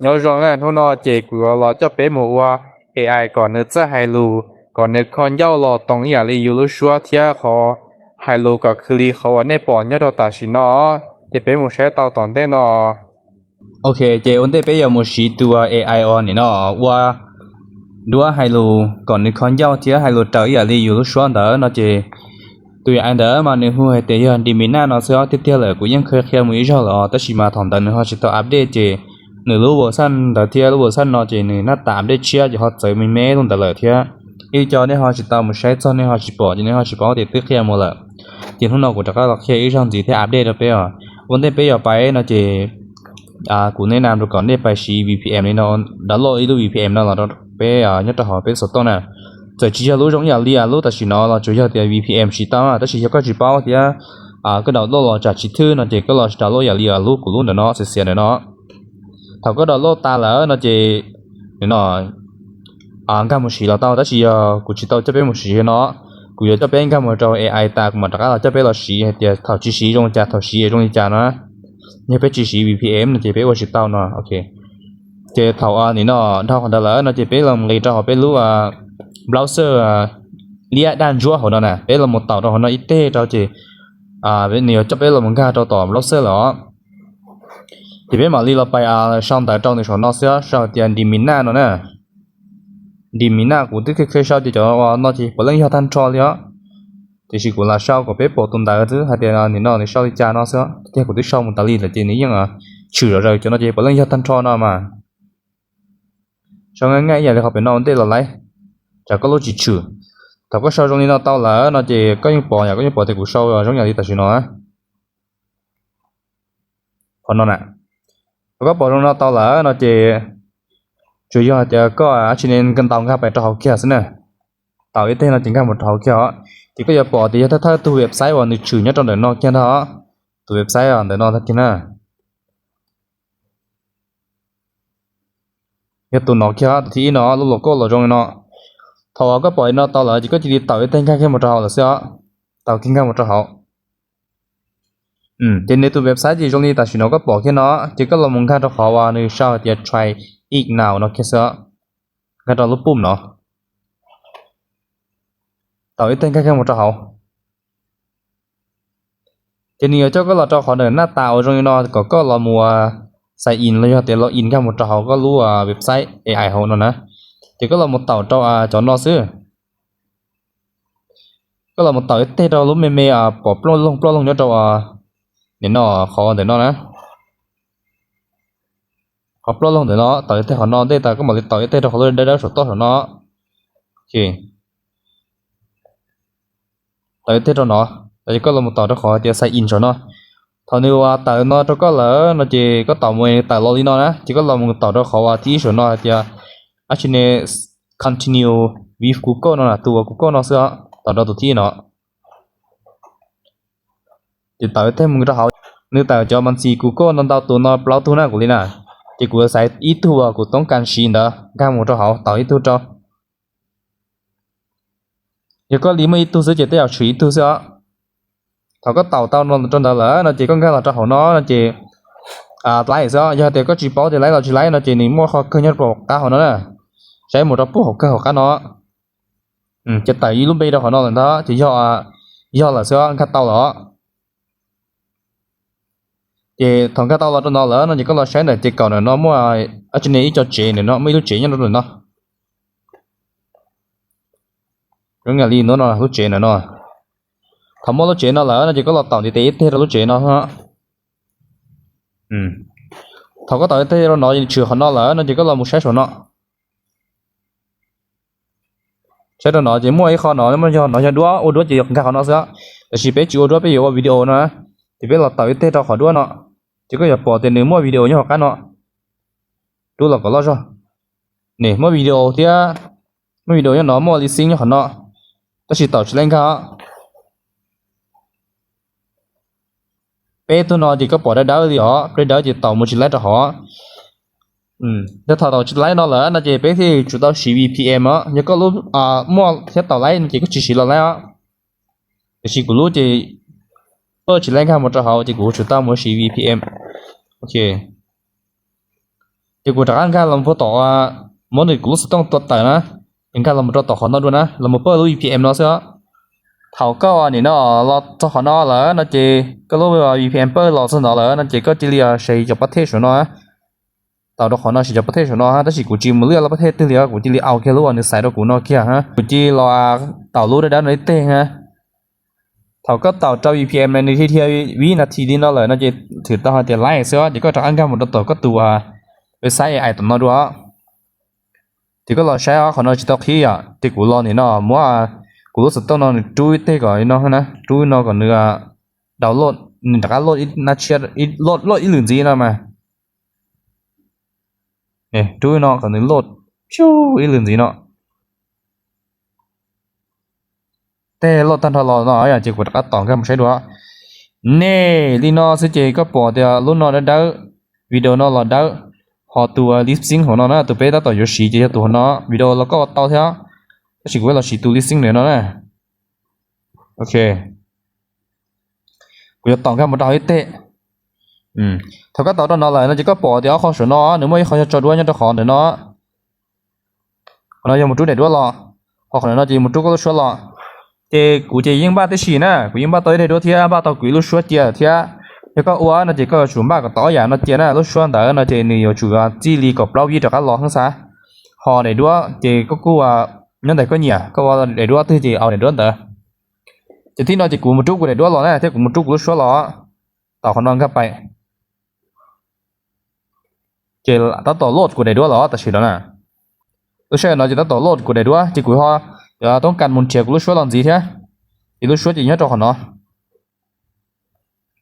Nyob zoo na, hnub no ces kuv yuav los coj peb mus ua A I kom nws txawj hais lus, kom nws kho ncauj los toom ib yam li yus lub suab thiab qhov hais lus kom khwv li qhov uas nej pom nyob rau tam sim no. Ces peb mus saib tau tom ntej no. Ok, ces ua ntej peb yuav mus siv tus A I uas nim no ua duab hais lus kom nws kho ncauj thiab hais lus raws ib yam li yus lub suab ntawd no ces tus A I ntawd mas nws hu hais tias yog Gemini no xwb os. Tiag tiag lawm kuv yeej qhia qhia mus ib zaug lawm os, tab sis mas thaum ntawd nws ho tsis tau update ces nws lub version ntawd thiab lub version no ces nws nab tas update tshiab ces ho txawv me me lub ntawd lawm thiab. Ib co nej ho tsis tau mus saib txog nej ho tsis pom ces nej ho tsis paub tias twb qhia mus lawm. Ces hnub no kuv rov qab los qhia ib zaug ntxiv thiab update rau peb os. Ua ntej peb yuav pais no ces kuv nes nam rau kom nej pais siv V P N li no, download ib lub V P N no los rau peb nyob rau hauv peb xov tooj na. Txawm tsis yog lub zoo ib yam li lub tam sim no los tsuas yog tias V P N siv tau, tab sis yog koj tsis paub thiab koj download los tsam tsis thwj no ces koj los download ib yam li lub kuv lub ntawm no xiav xiav ntawm no. Thaum koj download tas lawm no ces no nkag mus siv los tau, tab sis yog kuv tsis tau coj peb mus siv no, kuv yuav coj peb nkag mus rau A I tas kuv mam rov qab los coj peb los siv hais tias thaum tsis siv zoo li cas, thaum siv zoo li cas no. Yog peb tsis siv V P N no ces peb ua tsis tau no. Ces thaum nim no dhau qhov ntawd lawm no ces peb los nqis rau hauv peb lub browser liab daj ntsuab hauv no na, peb los mus taus rau hauv no ib teg rau ces nws yuav coj peb los mus nkag rau tom browser lawm os. Ces peb mam li los pais sau ntawv rau nws saum no xwb, sau tias Gemini no na. Gemini kuv twb kheev kheev sau ces cov no ces puav leej yog tag nrho li os. Tiam sis kuv lam sau kom peb pom tus ntawv xwb hais tias nim no nws sau li cas no xwb. Tiag kuv twb sau mus tas li lawm ces nws yeej tshwm zom zaws, cov no ces puav leej yog tag nrho no mas. Sau nyob nyob ib yam li qhov pem no ua ntej los lawm, tsam koj lub tsis tshwm. Thaum koj sau zoo li no tau lawm no ces koj yeej pom, yog koj yeej pom tias kuv sau zoo ib yam li tam sim no. Qhov no na, thaum koj pom zoo no tau lawm no ces tsuas yog tias koj dab tsi ne ntaus nkag pais rau hauv kiag xwb na. Taus ib teg no ces nkag mus rau hauv kiag os. Ces koj yuav pom tias yog thawj thawj tug website uas nws tshwm nyob rau ntawm no kiag ntag. Tus website ntawm no kiag na, yog tus no kiag, tus thib ib no, lub logo los zoo li no. Thaum uas koj pom li no tau lawm ces koj cia li taus ib teg nkag kiag mus rau hauv lawm xwb os. Taus kiag nkag mus rau hauv. Ces nws tus website ces zoo li tam sim no koj pom kiag no, ces koj los mus nkag rau qhov uas nws sau hais tias try it now no kiag xwb os. Nkag rau lub pum no, taus ib teg nkag kiag mus rau hauv. Ces nws yuav coj koj los rau qhov ntawm nab tas uas zoo li no kom koj los mus sign in los yog tias log in nkag mus rau hauv koj lub website A I hauv no na. Ces koj los mus taus rau cov no xwb. Koj los mus taus ib teg rau lub me me pom ploj loog ploj loog nyob rau nim no qhov ntawm no na. Qhov ploj loog ntawm no, taus ib teg qhov no ntej tas koj mam li taus ib teg rau qhov lub dawb dawb saum toj saum no. Taus ib teg rau no, ces koj los mus taus rau qhov tias sign in saum no. Thaum nws ua tawm no rau koj lawm no ces koj taus mus tawm los li no na, ces koj los mus taus rau qhov uas thib ib saum no hais tias dab tsi ne continue with Google no na, tus uas Google no xwb os, taus rau tus thib no. Ces tawm ib teg mus rau hauv, nws tawm cov mas ntxim Google no ntau tus no plaub tug na kuv li na. Ces kuv xaiv ib tug uas kuv toob kas siv ntawd nkag mus rau hauv, taus ib tug rau. Yog koj li muaj ib tug xwb ces tej zaum tshwm ib tug xwb os. Thaum koj taus tau rau ntawd lawm no ces koj nkag los rau hauv no no ces laib xwb os. Yog tias koj tsis paub tias laib los tsis laib no ces nws muaj qhov kawg nyob rau qab hauv no na. Saib mus rau puag hauv kawg hauv qab no. Ces tawm ib lub npe rau qhov no lawm ntag, ces yog, yog lawm xwb os, nkag tau lawm os. Ces thaum nkag tau los rau no lawm no ces koj los saib ntawm ces kaum ntawm no muaj dab tsi ne ib co tsev ntawm no, muaj ib lub tsev nyob rau ntawm no. Zoo li no lub tsev ntawm no. Thaum muaj lub tsev no lawm no ces koj los taus ntiv tes ib teg rau lub tsev no. Thaum koj taus ib teg rau no tshwm qhov no lawm no ces koj los mus saib saum no. Saib rau no ces muaj ib qho no, yog no yog duab, ua duab ces nkag qhov no xwb. Tab sis peb tsis ua duab, peb yuav ua video no, ces peb los taus ib teg rau qhov duab no, ces koj yuav pom tias nws muaj video nyob hauv qab no. Rub los kom loj zog. Nws muaj video thiab, muaj video nyob no, muaj lip sync nyob qhov no, tab sis taus tsis laib nkag os. Peb tug no ces koj pom dawb dawb li os, dawb dawb ces taus mus tsis laib rau hauv. Yog thaum taus tsis laib no lawm no ces peb thiaj tsum tau siv V P N os. Yog koj lub muaj thiab taus laib no ces koj tsis siv los laib os. Tiam sis kuv lub ces tsis laib nkag mus rau hauv ces kuv tsum tau mus siv V P N. Ok. Ces kuv rov qab nkag los puag tom, muab nws kuv lub xov tooj tua tawm na, es nkag los rau tom qhov no dua na, los pawj lub V P N no xwb. Thaum koj nim no los txog qhov no lawm no ces koj lub V P N pawj los txog ntawd lawm no ces koj cia li siv cov pab thej saum no. Tau rau qhov no siv cov pab thej saum no, tab sis kuv tsis mus lwaj lub pab thej twg li, kuv cia li au kiag lub uas nws xaiv rau kuv no kiag. Kuv cia li los taus lub dawb dawb no ib teg. Thaum koj taus rau V P N no nws dhia dhia vib nas this li no lawm no ces thwm tau hais tias laib xwb, ces koj rov qab nkag mus rau tom koj tus website A I tom no dua. Ces koj los saib qhov no tsis tau qhib yom, ces kuv los nim no muab kuv lub xov tooj no nws rub ib teg kom no na, rub no kom nws download, nws rov qab load ib lwm ntxiv no mas. Rub no kom nws load ib lwm ntxiv no. Tej load tag nrho los no ces kuv rov qab tos nkag mus saib dua. Nej, li no xwb ces koj pom tias lub no dawb dawb, video no los dawb, ho tus lip sync hauv no na, tus peb tab tom yuav siv ces yog tus hauv no, video los koj ua tau thiab, tab sis kuv los siv tus lip sync ntawm no na. Ok, kuv yuav tos nkag mus rau hauv ib teg. Thaum koj tos rau no lawm no ces koj pom tias ob qho saum no nws muaj ib qho yog tso duab nyob rau qhov ntawm no. Qhov no yog mus rub daim duab los, ho qhov no ces mus rub koj lub suab los. Ces kuv ces yeej npaj tib si na, kuv yeej npaj tau ib daim duab thiab npaj tau kuv ib lub suab cia thiab. Yog koj ua no ces koj yuav tsum npaj kom tau ob yam no cia na, lub suab ntawd no ces nws yuav tsum txij li kaum plaub vib rov qab los xwb xav. Ho daim duab ces koj kuj nyob ntawm koj nyiam, koj ua daim duab twg ces au daim duab ntawd. Ces tib no ces kuv mus rub kuv daim duab los na thiab kuv mus rub kuv lub suab los. Tom qhov no nkag pais. Ces tab tom load kuv daim duab los tam sim no na. Lub sij hawm no ces tab tom load kuv daim duab ces kuv ho toob kas mus nrhiav kuv lub suab los ntxiv thiab. Ces lub suab ces nyob rau qhov no.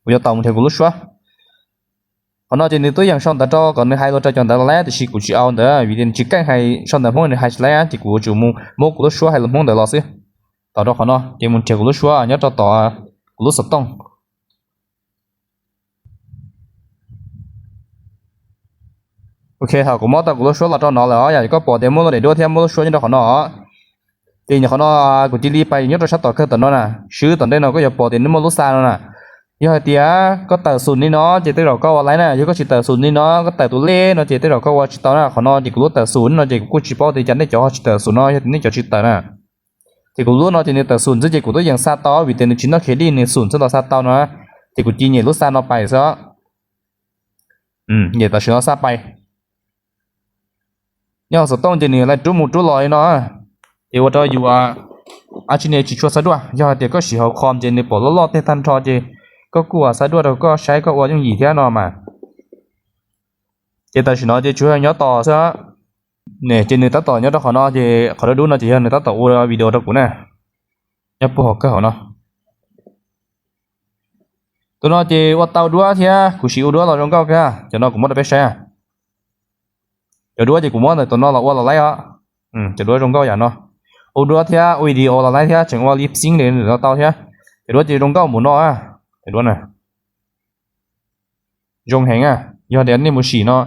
Kuv yuav tau mus nrhiav kuv lub suab. Qhov no ces nws twb yeej sau ntawv rau kom nws hais los rau cov ntawv los lawm, tiam sis kuv tsis au ntawd vim tias nws tsis keej hais, sau ntawv Hmoob nws hais tsis laib, ces kuv yuav tsum mus muab kuv lub suab hais lus Hmoob ntawd los xwb. Tom rau qhov no ces mus nrhiav kuv lub suab nyob rau tom kuv lub xov tooj. Ok, thaum kuv muab tau kuv lub suab los rau no lawm os, yog koj pom tias muaj lub daim duab thiab muaj lub suab nyob rau qhov no. Ces nyuam qhuav no kuv cia li pais nyob rau sab tom kawg tom no na, swb tom ntej no koj yuav pom tias nws muaj lub xa no na. Yog hais tias koj tawm xum li no ces tej zaum koj ua laib na, yog koj tsis tawm xum li no, koj tawm tus lej no ces tej zaum koj ua tsis tau na. Qhov no ces kuv lub tawm xum no ces kuv kuj tsis paub tias cas nej cov ho tsis tawm xum no, yog tias nej cov tsis tawm na. Ces kuv lub no ces nws tawm xum xwb ces kuv twb yeej xa tau vim tias nws tsis noj khe dij, nws xum xwb los xa tau no. Ces kuv cia nyem lub xa no pais xwb. Nyem tam sim no xa pais. Nyob hauv xov tooj ces nws laij rub mus rub los li no, ces ua rau yus ab tsi ne tsis tshua xav duaj. Yog hais tias koj siv hauv com ces nws pom loj loj tej tag nrho ces koj kuj xav duaj rau koj saib koj ua yooj yim thiab no mas. Ces tam sim no ces tsuas yog nyob tos xwb. Ne ces nws tab tom nyob rau qhov no ces qhov dub dub no ces yog nws tab tom ua video rau kuv na. Nyob puag hauv kawg hauv no. Tus no ces ua tau duab thiab kuv siv ua duab los zoo nkauj kawg. Cov no kuv muab rau peb saib. Cov duab ces kuv muab ntawm tus no los ua los laib os. Cov duab zoo nkauj yam no. Ua duab thiab ua video los laib thiab tseem ua lip sync li no tau thiab. Cov duab ces zoo nkauj npaum no. Cov duab na zoo heev. Yog tias nej mus sim no,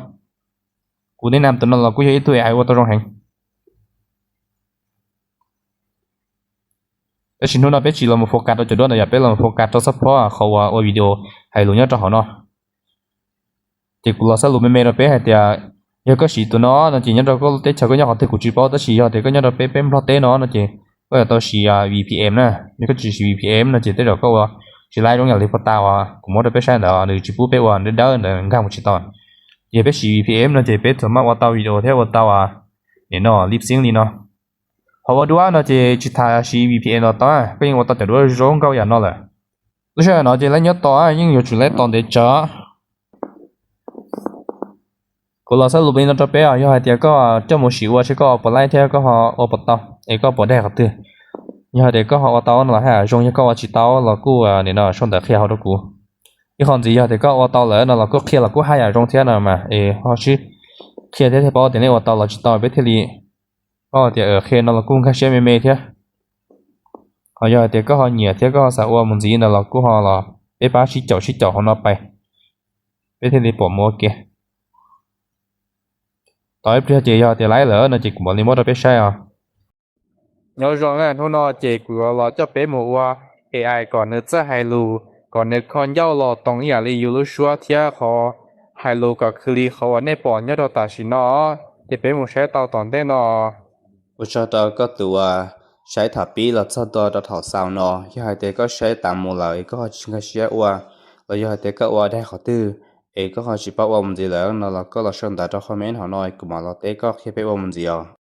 kuv nej nam tus no los kuj yog ib tug AI ua tau zoo heev. Tab sis hnub no peb tsis los mus focus rau cov duab ntawd, yog peb los mus focus rau xab phob qhov uas ua video hais lus nyob rau hauv no. Ces kuv los xab lus me me rau peb hais tias, yog koj siv tus no no ces nyob rau koj teb chaws koj nyob qhov twg kuv tsis paub, tab sis yog tias koj nyob rau peb peb Nplog teb no no ces koj yuav tau siv VPN na. Yog koj tsis siv VPN no ces tej zaum koj ua tsis laib zoo yam li pos tas uas kuv muab rau peb saib ntawd, nws tsis pub peb ua dawb dawb ntawd nkag mus tsis tau. Ces yog peb siv VPN no ces peb txawm maj ua tau video thiab ua tau nim no lip sync li no. Ho ua duab no ces tsis tas siv VPN los tau, koj yeej ua tau cov duab zoo nkauj yam no lawm. Lub sij hawm no ces laib nyob tos, yeej yuav tsum laib tos ntev tsawv. Kuv los xab lus li no rau peb os, yog hais tias koj coj mus sim ua seb koj puas laib thiab koj ho ua puas tau es koj puas daig qhov twg. Yog hais tias koj ho ua tau no los haj yam zoo, yog koj ua tsis tau los kuj nim no sau ntawv qhia hauv rau kuv. Ib qho ntxiv yog tias koj ua tau lawm no los kuj qhia los kuj haj yam zoo thiab no mas es ho sib qhia thiab thiaj paub tias nej ua tau los tsis tau peb thiaj li paub tias qhia no los kuj nkag siab me me thiab. Ho yog hais tias koj ho nyiam thiab koj ho xav ua mus ntxiv ntawd los kuj ho los peb pab sib caum sib caum hauv no pais, peb thiaj li pom mus ua ke. Tos ib pliag ces yog tias laib lawm no ces kuv mam li muab rau peb saib os. Nyob zoo, hnub no ces kuv yuav los coj peb mus ua AI kom nws txawj hais lus, kom nws kho ncauj los toos ib yam li yus lub suab thiab qhov hais lus kom khwv li qhov uas nej pom nyob rau tam sim no, ces peb mus saib tau tom ntej no. Ua tsaug rau koj tus uas saib thaum pib los txog ntua rau thaum xaus no. Yog hais tias koj saib tas mus lawm es koj ho tsis nkag siab ua, los yog hais tias koj ua daig qhov twg es koj ho tsis paub ua mus ntxiv lawm no los koj los sau ntawv rau comment hauv no kuv mam los teb koj qhia peb ua mus ntxiv os.